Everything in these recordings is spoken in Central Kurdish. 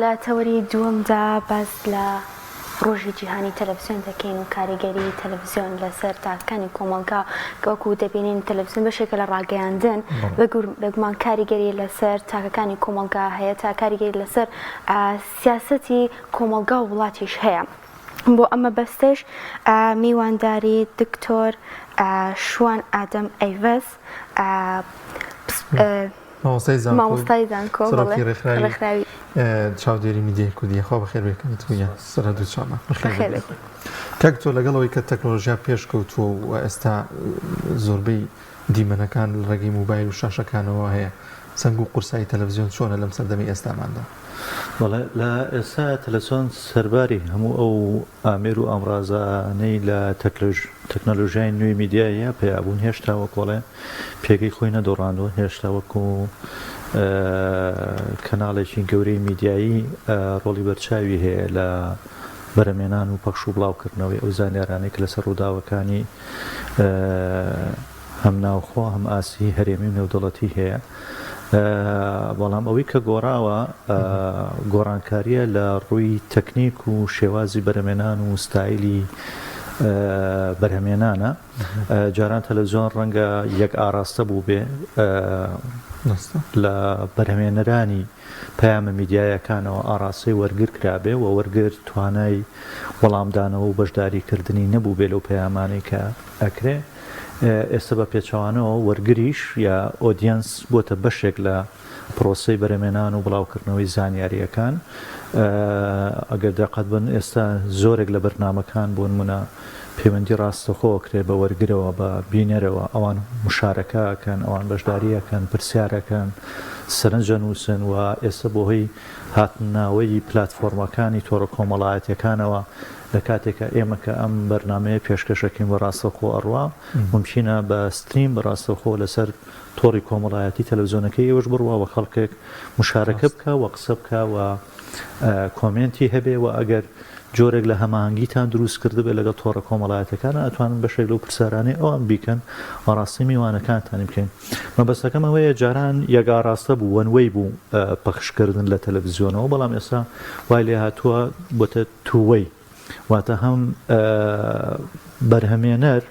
لە تەوەری دووەمدا باس لە ڕۆژی جیهانی تەلەفزیۆن دەکەین و کاریگەری تەلەفزیۆن لەسەر تاکەکانی کۆمەڵگا کە وەکو دەبینین تەلەفزیۆن بەشێکە لە ڕاگەیاندن بێگومان کاریگەری لەسەر تاکەکانی کۆمەڵگا هەیە تا کاریگەری لەسەر سیاسەتی کۆمەڵگا و وڵاتیش هەیە. بۆ ئەم مەبەستەش میوانداری دکتۆر شوان ئادەم ئەیڤەز مامۆستای زانکۆ مامۆستای زانکۆ سەرۆکی بەڵێ ڕێکخراوی ڕێکخراوی چاودێری میدیای کوردی خوا بەخێر بێ کاک گیان سەر هەردوو چاومان بەخێر بەخێر بێت بێت. کاک تۆ لەگەڵ ئەوەی کە تەکنۆلۆژیا پێشکەوتووە و ئێستا زۆربەی دیمەنەکان لە ڕێگەی موبایل و شاشەکانەوە هەیە سەنگ و قورسایی تەلەفزیۆن چۆنە لەم سەردەمەی ئێستاماندا؟ بەڵێ لە ئێستا تەلەفزیۆن سەرباری هەموو ئەو ئامێر و ئامرازانەی لە تەکنەلۆژیای نوێی میدیاییە پەیا بوون هێشتا وەکۆڵێ پێگەی خۆی نەدۆڕاندووە هێشتا وەکو کەناڵێکی گەورەی میدیایی ڕۆڵی بەرچاوی هەیە لە بەرەمێنان و پەخش و بڵاوکردنەوەی ئەو زانیارانەی کە لەسەر ڕووداوەکانی هەم ناوخۆ هەم ئاستی هەرێمی و نێودەوڵەتی هەیە. بەڵام ئەوەی کە گۆڕاوە گۆڕانکارییە لە ڕووی تەکنیک و شێوازی بەرهەمێنان و ستایلی بەرهەمێنانە. جاران تەلەڤزیۆن ڕەنگە یەک ئاراستە بووبێ لە بەرهەمێنەرانی پەیامە میدیایەکانەوە ئاڕاستەی وەرگر کرابێ و وەرگر توانای وەڵامدانەوە و بەشداریکردنی نەبووبێ لەو پەیامانەی کە ئەکرێ. ئێستا بە پێچەوانەوە وەرگریش یا audience بۆتە بەشێک لە پرۆسەی بەرهەمێنان و بڵاوکردنەوەی زانیارییەکان. ئەگەر دەقەت بن ئێستا زۆرێک لە بەرنامەکان بۆ نمونە پەیوەندی ڕاستەخۆ ئەکرێ بە وەرگرەوە، بە بینەرەوە، ئەوان مشارەکە ئەکەن، ئەوان بەشداری ئەکەن، پرسیار ئەکەن، سەرنج ئەنووسن و ئێستا بۆ هۆی هاتنناوەی پلاتفۆرمەکانی تۆڕە کۆمەڵایەتیەکانەوە لە کاتێکا ئێمە کە ئەم بەرنامەیە پێشکەش ئەکەین بە ڕاستەوخۆ ئەڕوا مومکینە بە stream بە ڕاستەوخۆ لەسەر تۆڕی کۆمەڵایەتی تەلەفزیۆنەکەی ئێوەش بڕوا و خەڵکێک مشارەکە بکا و قسە بکا و comment ی هەبێ و ئەگەر جۆرێک لە هەماهەنگیتان دروست کردبێ لەگەڵ تۆڕە کۆمەڵایەتەکانە ئەتوانن بەشێک لەو پرسیارانەی ئەوان بیکەن و ڕاستی میوانەکانتانی بکەین مەبەستەکەم ئەوەیە جاران یەک ئاراستە بوو one way بوو پەخشکردن لە تەلەڤزیۆنەوە بەڵام ئێستا وای لێ هاتووە بۆتە two way واتە هەم بەرهەمێنەر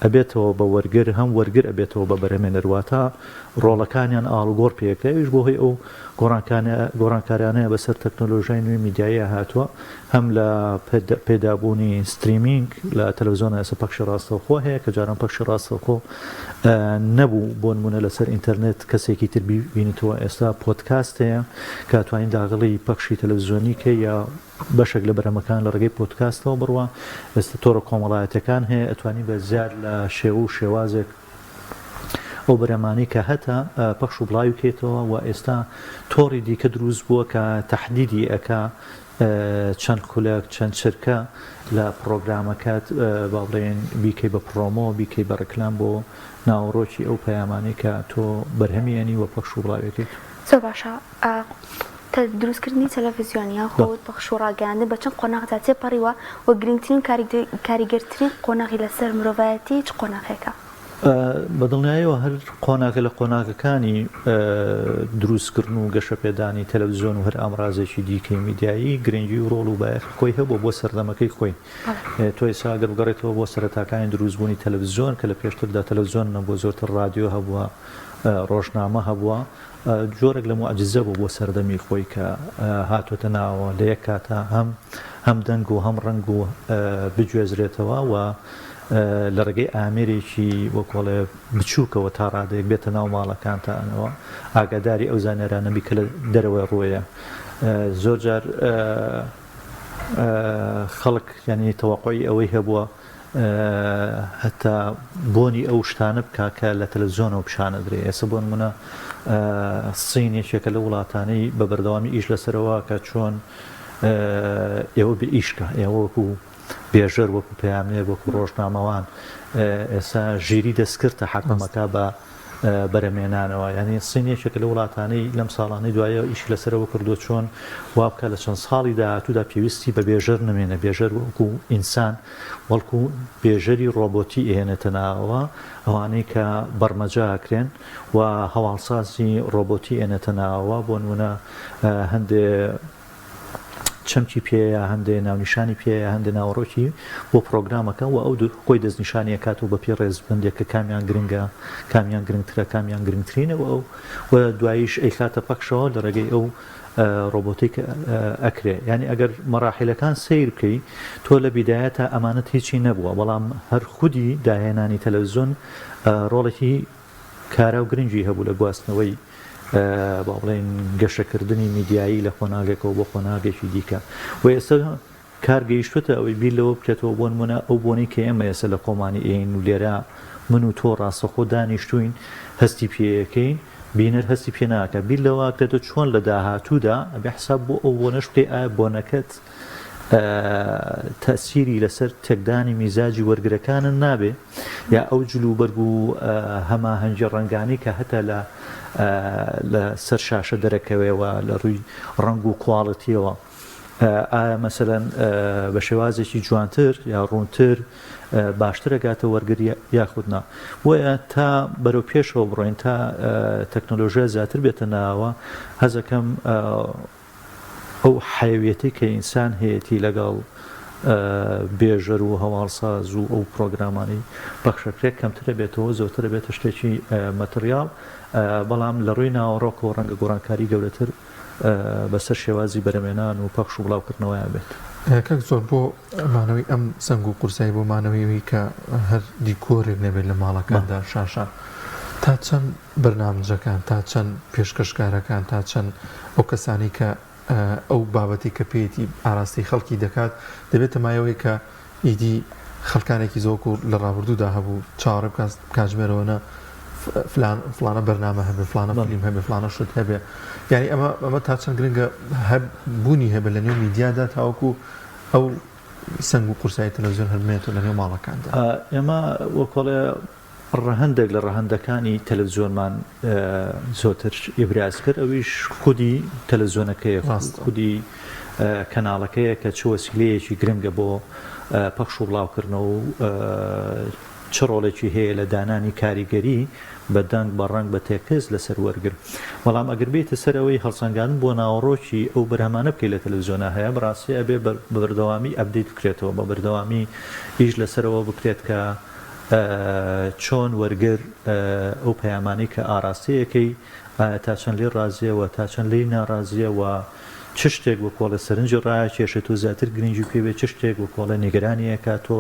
ئەبێتەوە بە وەرگر هەم وەرگر ئەبێتەوە بە بەرهەمێنەر واتە ڕۆڵەکانیان ئاڵوگۆڕ پێکرێ ئەویش بۆ هۆی ئەو گۆڕانکاریانەیە بەسەر تەکنۆلۆژیای نوێی میدیاییە هاتووە هەم لە پەیدابوونی streaming لە تەلەڤزیۆنە ئێستا پەخشی ڕاستەوخۆ هەیە کە جاران پەخشی ڕاستەوخۆ نەبوو بۆ نمونە لەسەر ئینتەرنێت کەسێکی تر بینیتەوە ئێستا پۆدکاست هەیە کە توانین داغڵی پەخشی تەلەڤزیۆنی کەی یا بەشێک لە بەرهەمەکان لە ڕێگەی پۆدکاستەوە بڕوا، ئێستا تۆڕە کۆمەڵایەتیەکان هەیە ئەتوانی بە زیاد لە شێوە و شێوازێک ئەو بەرهەمانەی کە هەتە پەخش و بڵاوی بکەیتەوە و ئێستا تۆڕی دیکە دروست بووە کە تەحدیدی ئەکا چەند خولەک چەند چرکە لە پڕۆگرامەکەت با بڵێین بیکەی بە promo بیکەی بە ڕیکلام بۆ ناوەڕۆکی ئەو پەیامانەی کە تۆ بەرهەمی ئەنی و پەخش و بڵاویەکەیت. زۆر باشە دروستکردنی تەلەفزیۆن یاخود پەخش و ڕاگەیاندن بە چەند قۆناغدا تێپەڕیوە و گرنگترین و کاریگەرترین قۆناغی لەسەر مرۆڤایەتی چ قۆناغێکە؟ بە دڵنیایەوە هەر قۆناغێ لە قۆناغەکانی دروستکردن و گەشەپێدانی تەلەفزیۆن و هەر ئامرازێکی دیکەی میدیایی گرنگی و ڕۆڵ و بایەخی خۆی هەبووە بۆ سەردەمەکەی خۆی. تۆ ئێستا ئەگەر بگەڕێتەوە بۆ سەرەتاکانی دروستبوونی تەلەفزیۆن کە لە پێشتردا تەلەفزیۆن نەبووە زۆرتر ڕادیۆ هەبووە، ڕۆژنامە هەبووە، جۆرێک لە موعجیزە بوو بۆ سەردەمی خۆی کە هاتۆتە ناوەوە لە یەک کاتا هەم هەم دەنگ و هەم ڕەنگ و بگوێزرێتەوە و لە ڕێگەی ئامێرێکی وەکۆڵێ بچووکەوە تا ڕادەیەک بێتە ناو ماڵەکانتانەوە ئاگاداری ئەو زانیارانە بی کە لە دەرەوەی ڕووەیە زۆر جار خەڵک یانی تەوەقوعی ئەوەی هەبووە هەتا بۆنی ئەو شتانە بکا کە لە تەلەفزیۆنەوە پیشان ئەدرێ ئێستا بۆ نمونە سین یەکێکە لە وڵاتانەی بە بەردەوامی ئیش لەسەرەوە کە چۆن ئێوە بێ ئیشکە ئێوە وەکو بێژەر وەکو پەیامنێر وەکو ڕۆژنامەوان ئێستا ژیری دەستکردە حەکەمەکە بە بەرهەمهێنانەوە، یانی سین یەکێکە لەو وڵاتانەی لەم ساڵانەی دوایەوە ئیشی لەسەرەوە کردووە چۆن وا بکات لە چەند ساڵی داهاتوودا پێویستی بە بێژەر نەمێنێ، بێژەر وەکو ئینسان بەڵکو بێژەری ڕۆبۆتی ئەهێنێتە ناوەوە، ئەوانەی کە بەڕمەجە ئەکرێن و هەواڵسازی ڕۆبۆتی ئەنێتە ناوەوە، بۆ نموونە هەندێ. چەمکی پێیە، هەندێ ناونیشانی پێیە، هەندێ ناوەڕۆکی بۆ پڕۆگرامەکە و ئەو خۆی دەستنیشانی ئەکات و بەپێی ڕێزبەندێک کە کامیان گرنگە، کامیان گرنگترە، کامیان گرنگترینە و ئەو و دواییش ئەیخاتە پەخشەوە لە ڕێگەی ئەو ڕۆبۆتەی کە ئەکرێ. یانی ئەگەر مەڕاحیلەکان سەیر بکەی تۆ لە بیدایەتا ئەمانەت هیچی نەبووە، بەڵام هەر خودی داهێنانی تەلەڤزیۆن ڕۆڵێکی کارا و گرنگی هەبوو لە گواستنەوەی با بڵێین گەشەکردنی میدیایی لە قۆناغێکەوە بۆ قۆناغێکی دیکە و ئێستا کار گەیشتووەتە ئەوەی بیر لەوە بکرێتەوە بۆ نموونە ئەو بۆنەی کە ئێمە ئێستا لە خۆمانی ئێین و لێرە من و تۆ ڕاستەخۆ دانیشتووین هەستی پێیەکەین بینەر هەستی پێ ناکات بیر لەوە ئەکرێتەوە چۆن لە داهاتوودا ئەبێ حساب بۆ ئەو بۆنەش بکەی ئایا بۆنەکەت تەئسیری لەسەر تێکدانی میزاجی وەرگرەکانت نابێ یا ئەو جل و بەرگ و هەماهەنگی ڕەنگانەی کە هەتا لە لە سەر شاشە دەرەکەوێ و لە ڕووی ڕەنگ و کواڵێتیەوە ئایا مەسەلەن بە شێوازێکی جوانتر یا ڕوونتر باشتر ئەگاتە وەرگر یاخود نا بۆیە تا بەرەو پێشەوە بڕۆین تا تەکنۆلۆژیا زیاتر بێتە ناوە هەزەکەم ئەو حەیەویەتەی کە ئینسان هەیەتی لەگەڵ بێژەر و هەواڵساز و ئەو پرۆگرامانەی پەخشەکرێت کەمتر ئەبێتەوە زۆرتر ئەبێتە شتێکی مەتریاڵ بەڵام لە ڕووی ناوەڕۆکەوە ڕەنگە گۆڕانکاری گەورەتر بەسەر شێوازی بەرەمێنان و پەخش و بڵاوکردنەوەیان بێت. کاک زۆر بۆ مانەوەی ئەم سەنگ و قورسایی بۆ مانەوەی ئەوی کە هەر دیکۆرێک نەبێت لە ماڵەکاندا شاشە تا چەند بەرنامجەکان، تا چەند پێشکەشکارەکان، تا چەند ئەو کەسانەی کە ئەو بابەتەی کە پێیەتی ئاراستەی خەڵکی دەکات، دەبێتە مایەوەی کە ئیدی خەڵکانێکی زۆر وەکو لە ڕابردوودا هەبوو چاوەڕێ بکات کاتژمێرەوە نە فلان فلانە بەرنامە هەبێ فلانە فلیم هەبێ فلانە شت هەبێ یعنی ئەمە ئەمە تا چەند گرنگە هەب بوونی هەبێ لە نێو میدیادا تاوەکو ئەو سەنگ و قورسایی تەلەڤزیۆن هەر بمێنێتەوە لە نێو ماڵەکاندا. ئێمە وەکۆڵێ ڕەهەندێک لە ڕەهەندەکانی تەلەفزیۆنمان زۆتر ئیبراز کرد، ئەویش خودی تەلەفزیۆنەکەیە، خودی کەناڵەکەیە کە چ وەسیلەیەکی گرنگە بۆ پەخش و بڵاوکردنەوە و چ ڕۆڵێکی هەیە لە دانانی کاریگەری بە دەنگ، بە ڕەنگ، بە تێکست لەسەر وەرگر. بەڵام ئەگەر بێیتە سەر ئەوەی هەڵسەنگاندن بۆ ناوەڕۆکی ئەو بەرهەمانە بکەی لە تەلەفزیۆنا هەیە، بەڕاستی ئەبێ بە بەردەوامی update بکرێتەوە، بە بەردەوامی ئیش لەسەرەوە بکرێت کە چۆن وەرگر ئەو پەیامانەی کە ئاراستەیەکەی ئایا تا چەند لێی ڕازیە و تا چەند لێی ناڕازیە و چ شتێک وەکۆڵێ سەرنجی ڕاکێشێت و زیاتر گرنگی پێ بێت چ شتێک وەکۆڵێ نیگەرانی ئەکات تۆ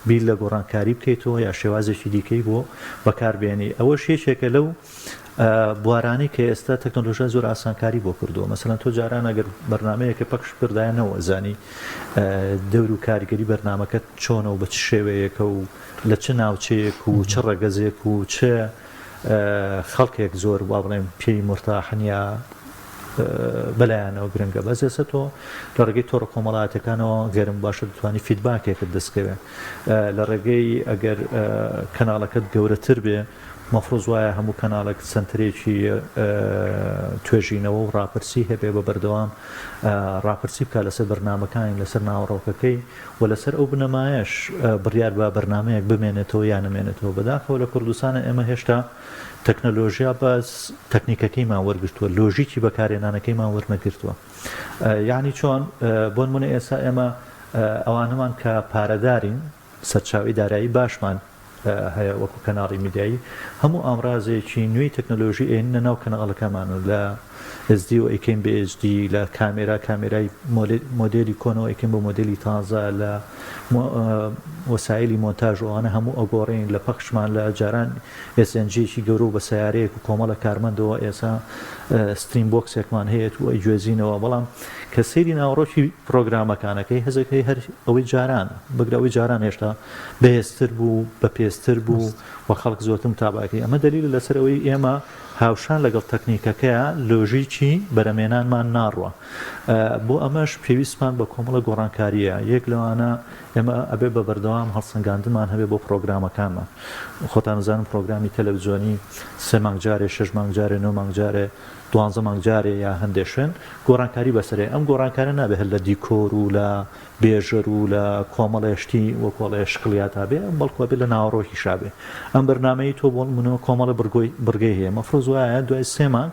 بیر لە گۆڕانکاری بکەیتەوە یا شێوازێکی دیکەی بۆ بەکاربێنی ئەوەش یەکێکە لەو بوارانەی کە ئێستا تەکنۆلۆژیا زۆر ئاسانکاری بۆ کردووە مەسەلەن تۆ جاران ئەگەر بەرنامەیەکە پەخش بکردایە نەوەزانی دەور و کاریگەری بەرنامەکەت چۆنە و بە چ شێوەیەکە و لە چ ناوچەیەک و چ ڕەگەزێک و چ خەڵکێک زۆر وا بڵێم پێی مورتاحن یا بەلایانەوە گرنگە بەس ئێستا تۆ لە ڕێگەی تۆڕە کۆمەڵایەتەکانەوە گەرم باشە دەتوانی feedback ێکت دەستکەوێت لە ڕێگەی ئەگەر کەناڵەکەت گەورەتر بێ مەفروز وایە هەموو کەناڵێک سەنتەرێکی توێژینەوە و ڕاپرسی هەبێ بە بەردەوام ڕاپرسی بکات لەسەر بەرنامەکانی لەسەر ناوەڕۆکەکەی و لەسەر ئەو بنەمایەش بڕیار بە بەرنامەیەک بمێنێتەوە یا نەمێنێتەوە بەداخەوە لە کوردستانە ئێمە هێشتا تەکنەلۆژیا بەس تەکنیکەکەیمان وەرگرتووە لۆژیکی بەکارهێنانەکەیمان وەرنەگرتووە یعنی چۆن بۆ نمونە ئێستا ئێمە ئەوانەمان کە پارەدارین سەرچاوەی دارایی باشمان هەیە وەکو کەناڵی میدیایی هەموو ئامرازێکی نوێی تەکنەلۆژی ئێننە ناو کەناڵەکەمان و لە SD و ئەیکەین بە HD لە کامێرا کامێرای مۆدێلی کۆنەوە ئەیکەین بە مۆدێلی تازە لە وەسایلی مۆنتاژ و ئەوانە هەموو ئەگۆڕین لە پەخشمان لە جاران SNG ێکی گەورە و بە سەیارەیەک و کۆمەڵە کارمەندەوە ئێسا stream box ێکمان هەیە و ئەیگوێزینەوە بەڵام کە سەیری ناوەڕۆکی پڕۆگرامەکانەکەی هەزەکەی هەر ئەوەی جاران بگرە ئەوەی جاران هێشتا بەهێزتر بوو بەپێزتر بوو و خەڵک زۆرتر متابعەکەی ئەمە دەلیلە لەسەر ئەوەی ئێمە هاوشان لەگەڵ تەکنیکەکەیا لۆژیکی بەرەمێنانمان ناڕوا بۆ ئەمەش پێویستمان بە کۆمەڵە گۆڕانکارییە یەک لەوانە ئێمە ئەبێ بە بەردەوام هەڵسەنگاندنمان هەبێ بۆ پڕۆگرامەکانمان خۆتان ئەزانن پڕۆگرامی تەلەڤزیۆنی سێ مانگ جارێ شەش مانگ جارێ نۆ مانگ جارێ دوانزە مانگ جارێ یا هەندێ شوێن گۆڕانکاری بەسەرێ ئەم گۆڕانکارە نابێ هەر لە دیکۆر و لە بێژەر و لە کۆمەڵێ شتی وەکۆڵێ شکڵیاتا بێ بەڵکو ئەبێ لە ناوەڕۆکیشا بێ ئەم بەرنامەی تۆ بۆ نمونە کۆمەڵێ بڕگۆی بڕگەی هەیە مەفروز وایە دوای سێ مانگ.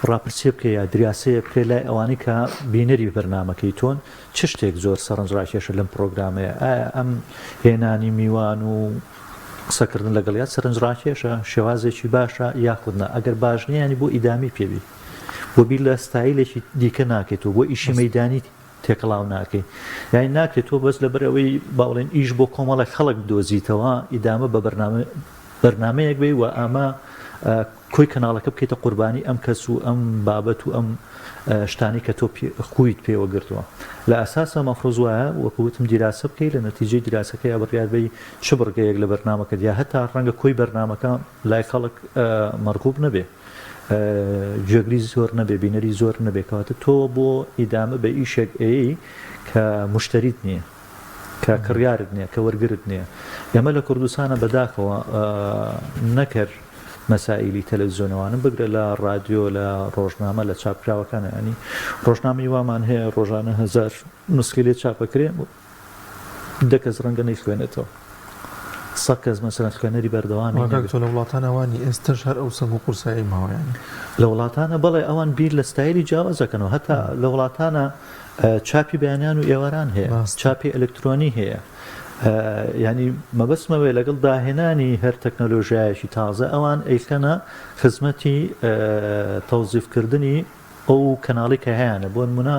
ڕاپرسیە بکەی یا دراسەیە بکرێت لای ئەوانەی کە بینەری بەرنامەکەی تۆن چ شتێک زۆر سەرنجڕاکێشە لەم پرۆگرامەیە ئایا ئەم هێنانی میوان و قسەکردن لەگەڵیا سەرنجڕاکێشە شێوازێکی باشە یاخود نا ئەگەر باش نییە یانی بۆ ئیدامی پێبی بۆ بیر لە ستایلێکی دیکە ناکەیت و بۆ ئیشی مەیدانی تێکەڵاو ناکەی یانی ناکرێت تۆ بەس لەبەر ئەوەی با بڵێن ئیش بۆ کۆمەڵێک خەڵک بدۆزیتەوە ئیدامە بە بەرنامە بەرنامەیەک بی و ئەمە کۆی کەناڵەکە بکەیتە قوربانی ئەم کەس و ئەم بابەت و ئەم شتانی کە تۆ خویت پێوە گرتووە لە ئەساسە مەفروز وایە وەکو وتم دیراسە بکەی لە نەتیجەی دیراسەکەی بڕیار بەی چ بڕگەیەک لە بەرنامەکەت یا هەتا ڕەنگە کۆی بەرنامەکە لای خەڵک مەرغوب نەبێ گوێگری زۆر نەبێ بینەری زۆر نەبێ کەواتە تۆ بۆ ئیدامە بە ئیشێک ئەیەی کە مشتەریت نییە کە کڕیارت نییە کە وەرگرت نییە ئێمە لە کوردستانە بەداخەوە نەکەر مەسائیلی تەلەڤزیۆنەوانم بگرە لە ڕادیۆ لە ڕۆژنامە لە چاپکراوەکان ینی ڕۆژنامەی وامان هەیە ڕۆژانە هەزار نسخی لێ چاپەکرێ دە کەس ڕەنگە نەیخوێنێتەوە سە کەس مەسەلەن خوێنەری بەردەوامی کاک نەبێت. تۆ لە وڵاتانە وانی ئێستەش هەر ئەو سەنگ و قورسایی ماوە یانی. لە وڵاتانە بەڵێ ئەوان بیر لە ستایلی جیاواز ئەکەنەوە هەتا لە وڵاتانە چاپی بەیانیان و ئێواران هەیە ڕاستە. چاپی ئەلکترۆنی هەیە یانی مەبەستم ئەوەیە لەگەڵ داهێنانی هەر تەکنەلۆژیایەکی تازە ئەوان ئەیخەنە خزمەتی تەوزیفکردنی ئەو کەناڵی کە هەیانە بۆ نمونە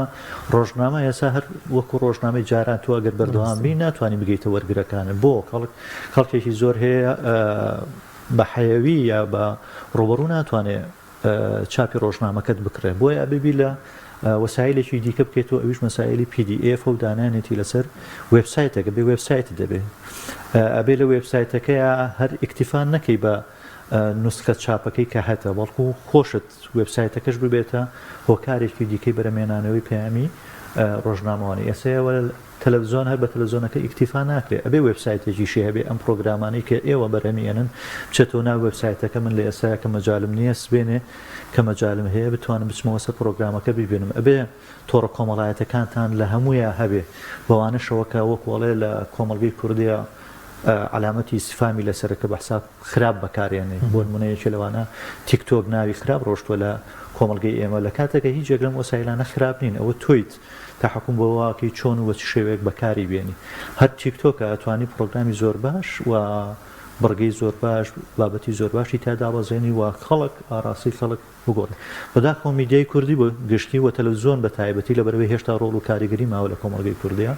ڕۆژنامە ئێستا هەر وەکو ڕۆژنامەی جاران تۆ ئەگەر بەردەوام بی ناتوانانی بگەیتە وەرگرەکانت بۆ خەڵک خەڵکێکی زۆر هەیە بە حەیەوی یا بە ڕوبەڕوو ناتوانێت چاپی ڕۆژنامەکەت بکڕێ بۆیە ئەبێ بیر لە وەسایلێکی دیکە بکەیتەوە ئەویش مەسایلی PDF و دانانێتی لەسەر وێبسایتەکە بێ وێبسایت دەبێ ئەبێ لە وێبسایتەکەیە هەر ئیکتیفان نەکەی بە نوسخە چاپەکەی کە هەتە بەڵکو خۆشت وێبسایتەکەش ببێتە هۆکارێکی دیکەی بەرەمێنانەوەی پەیامی ڕۆژنامەوانی. ئێستا ئێوە تەلەفزیۆن هەر بە تەلەفزیۆنەکە ئیکتیفا ناکرێ ئەبێ وێبسایتێکیشی هەبێ ئەم پڕۆگرامانەی کە ئێوە بەرهەمی ئێنن بچێتەوە ناو وێبسایتەکە من لە ئێستایا کە مەجالم نییە سبێنێ کە مەجالم هەیە بتوانم بچمەوە سەر پڕۆگرامەکە بیبینم ئەبێ تۆڕە کۆمەڵایەتەکانتان لە هەموویا هەبێ بەوانەشەوە کە وەکو ئەڵێ لە کۆمەڵگەی کوردیا عەلامەتی ئیستیفامی لەسەرە کە بە حساب خراپ بەکارێنێ بۆ نمونە یەکێ لەوانە تیک تۆک ناوی خراپ ڕۆشتوە لە کۆمەڵگەی ئێمە لە کاتێکە هیچ یەک لەم وەسایلانە خراپ نین ئەوە تۆیت تەحەکوم بەوەکەی چۆن و بە چ شێوەیەک بەکاری بێنی هەر تیک تۆکە ئەتوانی پڕۆگرامی زۆر باش و بڕگەی زۆر باش بابەتی زۆر باشی تیا دابەزێنی و خەڵک ئاڕاستەی خەڵک بگۆڕێت. بەداخەوە میدیای کوردی بە گشتی و تەلەفزیۆن بە تایبەتی لەبەرئەوەی هێشتا ڕۆڵ و کاریگەری ماوە لە کۆمەڵگەی کوردیا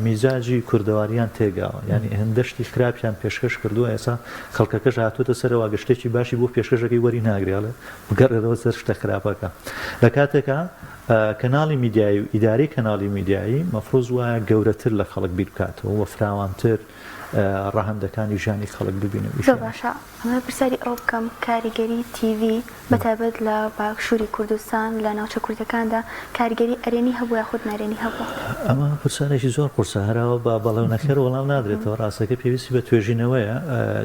میزاجی کوردەواریان تێگاوە یانی هێندە شتی خراپیان پێشکەش کردووە ئێستا خەڵکەکەش هاتووەتە سەرەوە گەر شتێکی باشی بۆ پێشکەشەکەی وەری ناگرێ ئەڵێ بگەڕێتەوە سەر شتە خراپەکە لە کاتێکا کەناڵی میدیایی و ئیدارەی کەناڵی میدیایی مەفروز وایە گەورەتر لە خەڵک بیر بکاتەوە و فراوانتر ڕەهەندەکانی ژیانی خەڵک ببینن زۆر ئیشیان. باشە ئەمەوێ پرسیاری ئەوە بکەم کاریگەری تیڤی بەتایبەت لە باشووری کوردستان لە ناوچە کوردەکاندا کاریگەری ئەرێنی هەبووە یاخود نەرێنی هەبووە؟ ئەمە پرسیارێکی زۆر قورسە هەر ئەوە بە بەڵێ و نەخێر وەڵام نادرێتەوە ڕاستەکەی پێویستی بە توێژینەوەیە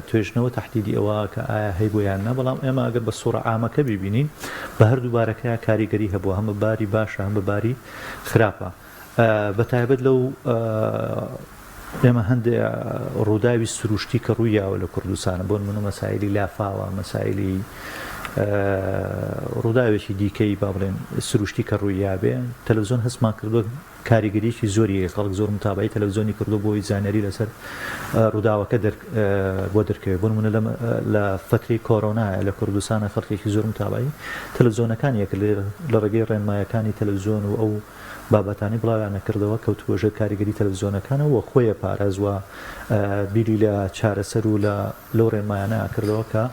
توێژینەوە تەحدیدی ئەوە کە ئایا هەیبووە یان نا بەڵام ئێمە ئەگەر بە سوڕە عامەکە بیبینین بە هەردوو بارەکەیا کاریگەری هەبووە هەم بە باری باشە هەم بە باری خراپە بە تایبەت لەو ئێمە هەندێ ڕووداوی سروشتی کە ڕووی یاوە لە کوردستانە بۆ نمونە مەسایلی لافاوە مەسایلی ڕووداوێکی دیکەی با بڵێن سروشتی کە ڕووی یابێ تەلەڤزیۆن هەستمان کردووە کاریگەریی زۆری هەیە خەڵک زۆر متابعی تەلەڤزیۆنی کردو بۆی زانیاری لەسەر ڕووداوەکە بۆ دەرکەوێت بۆ نمونە لە فتری کۆرۆنایە لە کوردستانە خەڵکێکی زۆر متابعی تەلەڤزیۆنەکان یەک لە ڕێگەی ڕێنمایەکانی تەلەڤزیۆن و ئەو بابەتانەی بڵاویان نەکردەوە کەوتبووە ژێر کاریگەری تەلەفزیۆنەکانەوە و خۆی ئەپاراست و بیری لە چارەسەر و لە لەو ڕێنمایانە ئەکردەوە کە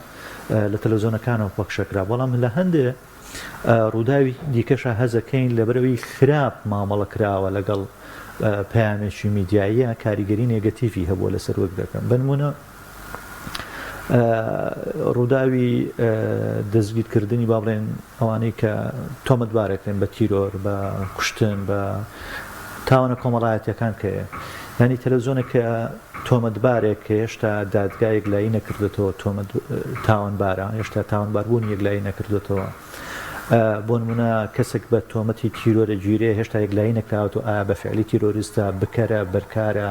لە تەلەفزیۆنەکانەوە پەخشەکرا بەڵام لە هەندێ ڕووداوی دیکەشا هەزەکەین لەبەرئەوەی خراپ مامەڵە کراوە لەگەڵ پەیامێکی میدیاییە کاریگەری نێگەتیڤی هەبووە لەسەر وەرگرەکە بەنمونە ڕووداوی دەستگیرکردنی با بڵێن ئەوانەی کە تۆمەتبارەکرێن بە تیرۆر بە کوشتن بە تاوانە کۆمەڵایەتیەکان کە ینی تەلەڤزیۆنێک کە تۆمەتبارێک کە هێشتا دادگا یەکلایی نەکردێتەوە تۆمەت تاوانبارە هێشتا تاوانباربوونی یەکلایی نەکردێتەوە. بۆ نمونە کەسێک بە تۆمەتی تیرۆر ئەگیرێ هێشتا یەکلایی نەکراوەتەوە ئایا بە فعلی تیرۆریستە، بکەرە، بەرکارە،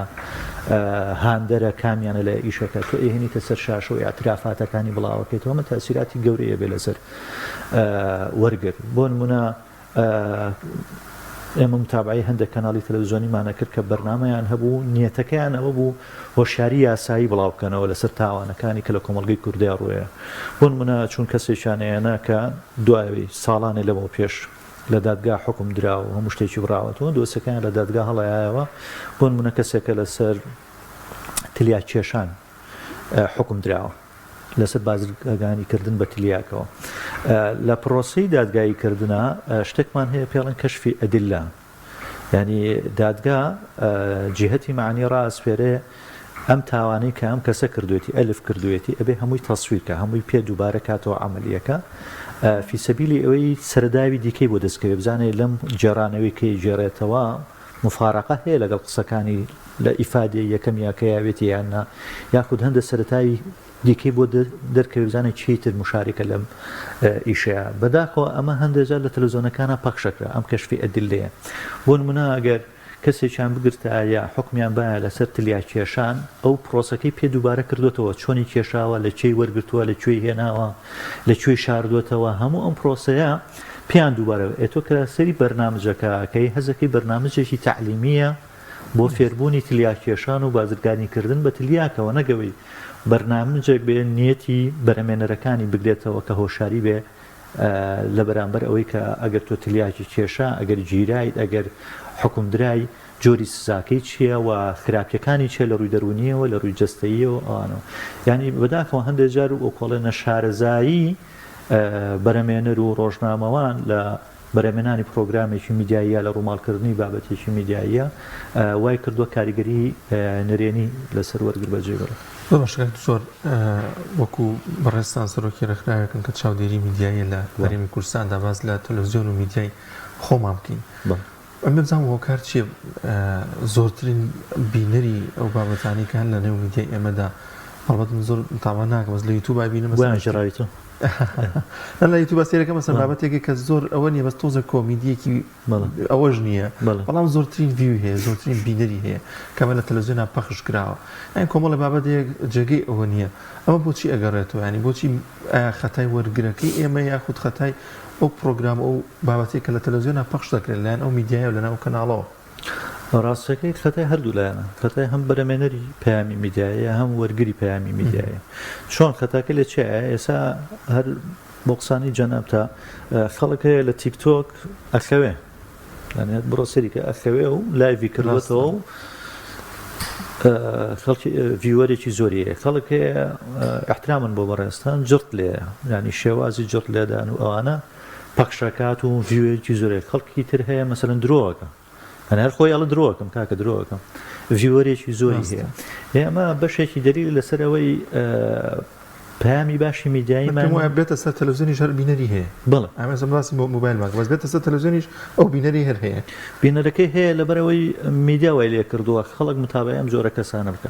هاندەرە کامیانە لە ئیشەکە تۆ ئەیهێنیتە سەر شاشە و ئیعترافاتەکانی بڵاوەکەیتەوە ئەمە تەئسیراتی گەورەی ئەبێ لەسەر وەرگر بۆ نمونە ئێمە متابعەی هەندێک کەناڵی تەلەڤزیۆنیمان ئەکرد کە بەرنامەیان هەبوو نیەتەکەیان ئەوە بوو هۆشیاری یاسایی بڵاو بکەنەوە لەسەر تاوانەکانی کە لە کۆمەڵگەی کوردیا ڕووەیە بۆ نمونە چون کەسێکیان ئەیەنا کە دوای ساڵانێ لەمەو پێش لە دادگا حوکم درا و هەموو شتێکی بڕاوەتەوە دۆسەکەیان لە دادگا هەڵەیایەوە بۆ نمونە کەسێکە لەسەر تلیاک کێشان حوکم دراوە لەسەر بازرگانی کردن بە تلیاکەوە لە پرۆسەی دادگایی کردنا شتێکمان هەیە پێڵن کەشفی ئەدلە ینی دادگا جیهەتی معنی ڕاسپێرێ ئەم تاوانەی کە ئەم کەسە کردوێتی ئەلف کردوێتی ئەبێ هەمووی تەسویرکە هەمووی پێ دووبارە کاتەوە عملیەکە فیسەبیلی ئەوەی سەرداوی دیکەی بۆ دەستکەوێ بزانێت لەم گێڕانەوەی کەی گێڕێتەوە موفارەقە هەیە لەگەڵ قسەکانی لە ئیفادەی یەکەم یا کە یاوێتی یان نا، یاخود هەندە سەرەتای دیکەی بۆ دەرکەوێ بزانێ کێی تر موشاریکە لەم ئیشەیا. بەداخەوە ئەمە هەندێ جار لە تەلەفزیۆنەکانا پەخشەکرا ئەم کەشفی ئەدللەیە. بۆ نمونە ئەگەر کەسێکیان بگرتایە یا حوکمیان بایە لەسەر تلیاک کێشان ئەو پرۆسەکەی پێ دووبارە کردۆتەوە چۆنی کێشاوە لە کێی وەرگرتووە لە کوێی هێناوە لە کوێی شاردۆتەوە هەموو ئەم پرۆسەیە پێیان دووبارە ئێ تۆ کە سەیری بەرنامجەکە ئەکەی هەزەکەی بەرنامجێکی تەعلیمیە بۆ فێربوونی تلیاک کێشان و بازرگانی کردن بە تلیاکەوە نەک ئەوەی بەرنامجێک بێ نیەتی بەرهەمێنەرەکانی بگرێتەوە کە هۆشاری بێ لە بەرامبەر ئەوەی کە ئەگەر تۆ تلیاکی کێشا ئەگەر گیرایت ئەگەر حوکم درای جۆری سزاکەی چییە و خراپیەکانی چیە لە ڕووی دەروونیەوە لە ڕووی جەستەییەوە ئەوانەوە یانی بەداخەوە هەندێک جار وەکۆڵێ نەشارەزایی بەرهەمێنەر و ڕۆژنامەوان لە بەرهەمێنانی پرۆگرامێکی میدیاییە لە ڕووماڵکردنی بابەتێکی میدیاییە وای کردووە کاریگەری نەرێنی لەسەر وەرگر بەجێ بێڵێت. زۆر باشە کاک دکتۆر، وەکو بەڕێزتان سەرۆکی ڕێکخراوێکن کە چاودێری میدیاییە لە هەرێمی کوردستاندا، باس لە تەلەڤزیۆن و میدیای خۆمان بکەین. ئەمە بزانم هۆکار چییە زۆرترین بینەری ئەو بابەتانەی کە هەن لە نێو میدیای ئێمەدا هەڵبەت من زۆر تاوان ناکەم بەس لە یوتیوب بینم بۆیان ژێراویتەوە لە یوتیوب سەیرەکەم مەسەن بابەتێکی کە زۆر ئەوە نییە بەس تۆزە کۆمیدیەکی ئەوەش نییە بەڵام زۆرترین view هەیە زۆرترین بینەری هەیە کەمە لە تەلەڤزیۆنا پەخش کراوە یان کۆمەڵە بابەتێک جێگەی ئەوە نییە ئەمە بۆچی ئەگەڕێتەوە ینی بۆچی خەتای وەرگرەکەی ئێمە یاخود خەتای ئەو پڕۆگرام و ئەو بابەتەی کە لە تەلەڤزیۆنا پەخش دەکرێن لەلایەن ئەو میدیایە و لەناو کەناڵەوە. ڕاستەکەی خەتای هەردوو لایەنە، خەتای هەم بەرەمێنەری پەیامی میدیایە هەم وەرگری پەیامی میدیایە. چۆن خەتاکە لە چیایە؟ ئێسا هەر بۆ قسانی جەنابتا خەڵک هەیە لە تیک تۆک ئەخەوێ یانی بڕۆ سەری کە ئەخەوێ و live ی کردوەتەوە و خەڵکی viewer ێکی زۆری هەیە خەڵک هەیە احترامن بۆ بەڕێزتان جڕت لێ ینی شێوازی جڕت لێدان و ئەوانە پەخشەکات و view ێکی زۆرێک خەڵکی تر هەیە مەسەلەن درۆەکە هەر هەر خۆی ئەڵە درۆەکەم کاکە درۆەکەم viewer ێکی زۆری هەیە ئێمە بەشێکی دەلیل لەسەر ئەوەی پەیامی باشی میدیایی من پێم وایە بێتە سەر تەلەفزیۆنیش هەر بینەری هەیە. بەڵێ. ئەمە ئێستا باسی مۆبایل ماکە بەس بێتە سەر تەلەفزیۆنیش ئەو بینەری هەر هەیە. بینەرەکەی هەیە لەبەرئەوەی میدیا وای لێ کردووە خەڵک متابەعەی ئەم جۆرە کەسانە بکا.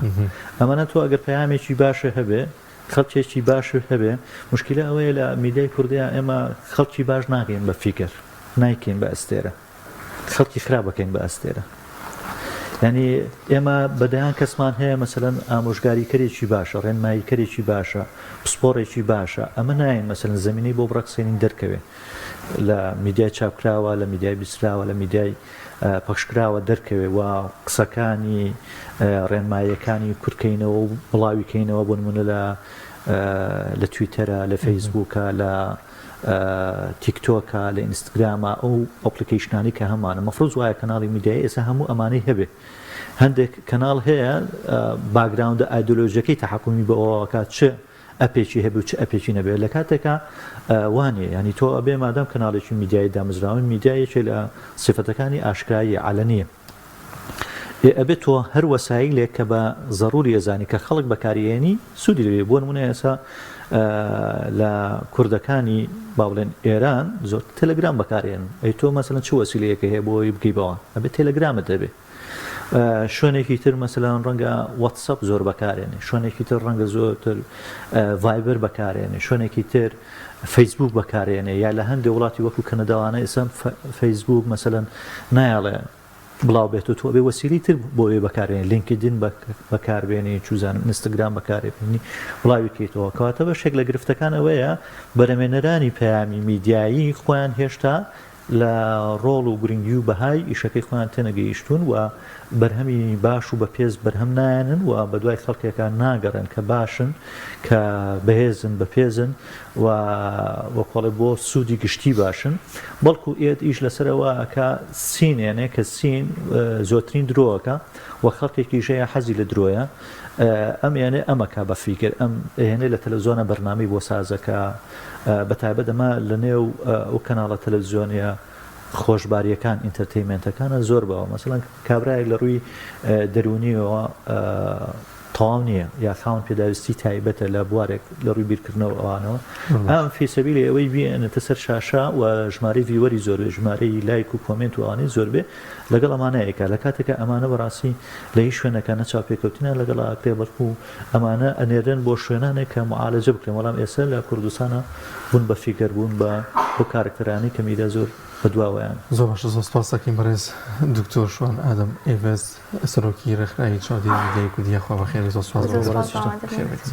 ئەمانە تۆ ئەگەر پەیامێکی باشت هەبێ خەڵکێکی باشت هەبێ موشکیلە ئەوەیە لە میدیای کوردیا ئێمە خەڵکی باش ناکەین بە فیگەر نایکەین بە ئەستێرە. خەڵکی خراپ ئەکەین بە ئەستێرە یانی ئێمە بە دەیان کەسمان هەیە مەسەلەن ئامۆژگاریکەرێکی باشە ڕێنماییکەرێکی باشە پسپۆڕێکی باشە ئەمە ناین مەسەلەن زمینەی بۆ بڕەخسێنین دەرکەوێ لە میدیای چاپکراوە لە میدیای بیستراوە لە میدیای پەخشکراوە دەرکەوێ و قسەکانی ڕێنماییەکانی کورتکەینەوە و بڵاوی کەینەوە بۆ نمونە لە لە تویتەرە لە فەیسبووکە لە تیکتۆکە، لە ئینستگرامە، ئەو application انەی کە هەمانە مەفروز وایە کەناڵی میدیایی ئێستا هەموو ئەمانەی هەبێ هەندێک کەناڵ هەیە background ە ئایدۆلۆژیەکەی تەحەکومی بە ئەوەکات چ ئەپێکی هەبێ و چ ئەپێکی نەبێت لە کاتێکا وانە ینی تۆ ئەبێ مادام کەناڵێکی میدیایی دامەزراوە میدیا یەکێ لە سیفەتەکانی ئاشکراییە عەلەنیە ئێ ئەبێ تۆ هەر وەسایلێک کە بە زەروری ئەزانی کە خەڵک بەکاری ئێنی سوودی لێ بۆ نمونە ئێسا لە کوردەکانی با بڵێن ئێران زۆر تەلەگرام بەکارێن ئەی تۆ مەسەلەن چ وەسیلەیەکە هەیە بۆ ئەوەی بگەی بەوان ئەبێ تەلەگرامت هەبێ. شوێنێکی تر مەسەلەن ڕەنگە وەتسەپ زۆر بەکارێنێ شوێنێکی تر ڕەنگە زۆرتر ڤایبەر بەکارێنێ شوێنێکی تر فەیسبوک بەکارێنێ یا لە هەندێک وڵاتی وەکو کەنەداوانە ئێستا فەیسبوک مەسەلەن نایەڵێ بڵاو بێت و تۆ ئەبێ وەسیلەی تر بۆ ئەوێ بەکاربێنی لینکدین بەکاربێنی چوزانم ئینستاگرام بەکاربێنی بڵاوی کەیتەوە کەواتە بەشێک لە گرفتەکان ئەوەیە بەرەمێنەرانی پەیامی میدیایی خۆیان هێشتا لە ڕۆڵ و گرنگی و بەهای ئیشەکەی خۆیان تێنەگەیشتوون و بەرهەمی باش و بەپێز بەرهەم نایەنن و بەدوای خەڵکێکا ناگەڕێن کە باشن کە بەهێزن بەپێزن و وەکۆڵێ بۆ سوودی گشتی باشن بەڵکو ئێت ئیش لەسەر ئەوە ئەکا سین ئێنێ کە سین زۆرترین درۆ ئەکا و خەڵکێکیش هەیە حەزی لە درۆیە ئەم ئێنێ ئەمەکا بە فیگەر ئەم ئێنێ لە تەلەڤزیۆنە بەرنامەی بۆ سازەکا بە تایبەت ئەمە لە نێو ئەو کەناڵە تەلەڤزیۆنیە خۆشباریەکان entertainment ەکانە زۆر باوە مەسەڵەن کابرایەک لە ڕووی دەروونیەوە تەواو نییە یا خاوەن پێداویستی تایبەتە لە بوارێک لە ڕووی بیرکردنەوە ئەوانەوە ئەم فیسەبیلی ئەوەی بێنێتە سەر شاشە و ژمارەی viewer ی زۆر بێ ژمارەی لایک و کۆمێنت و ئەوانەی زۆر بێ لەگەڵ ئەمانە ئەیکا لە کاتێکا ئەمانە بەڕاستی لە هیچ شوێنەکە نە چاوپێکەوتنیان لەگەڵ ئەکرێ بەڵکو ئەمانە ئەنێرن بۆ شوێنانێک کە معالەجە بکرێن بەڵام ئێستا لە کوردستانا بوون بە فیگەر بوون بە ئەو کارەکتەرانەی کە میدیا زۆر بەدواوەیان. زۆر باشە زۆر سپاس دەکەین بەڕێز دکتۆر شوان ئادەم ئێڤەز سەرۆکی ڕێکخراوی چاودێری میدیایی کوردی یاخوا بەخێربێی زۆر سپاس بۆ زۆر سپاس بۆ ئامادەبوونت. بەخێربێیت.